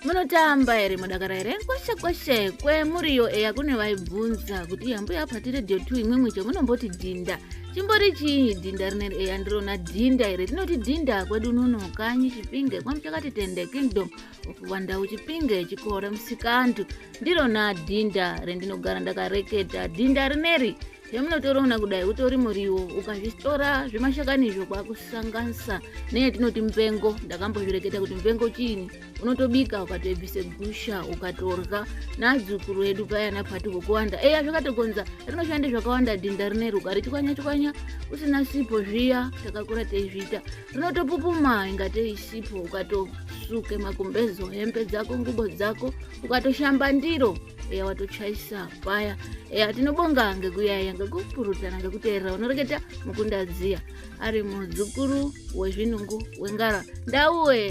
Munotamba here, mudakara here? Kweshe kweshe kwemuriyo eya, kune vaibvunza kuti iya mbuya pati Radio 2 imwimwi chemunomboti dhinda chimbori chiinyi dhinda rineri? Eya, ndirona dhinda here tinoti dhinda kwedu unono kanyi Chipinge kwamuchakati tende Kingdom of Wandau Chipinge chikore musikantu. Ndirona dhinda rendinogara ndakareketa dhinda rineri zvemunotoriona kudai utori muriwo ukazvitora zvemashakani izvo kwakusanganisa neyetinoti mpengo. Ndakambozvireketa kuti mpengo chiini. Unotobika ukatoibvise gusha ukatorya nadzukuru edu payana pati kukuwanda. Eya, zvakatokonza rinoshande zvakawanda dhinda rineri. Ukarichwanya chwanya usina sipo zviya, takakura teizviita, rinotopupuma ingatei sipo. Ukatosuke makumbezo, hembe dzako, ngubo dzako, ukatoshamba ndiro, eya, watochaisa paya. Eya, tinobonga ngekuyaiya, ngekupurutana, ngekuteerera. Unoreketa mukundadziya ari mudzukuru wezvinungu wengara ndauwe.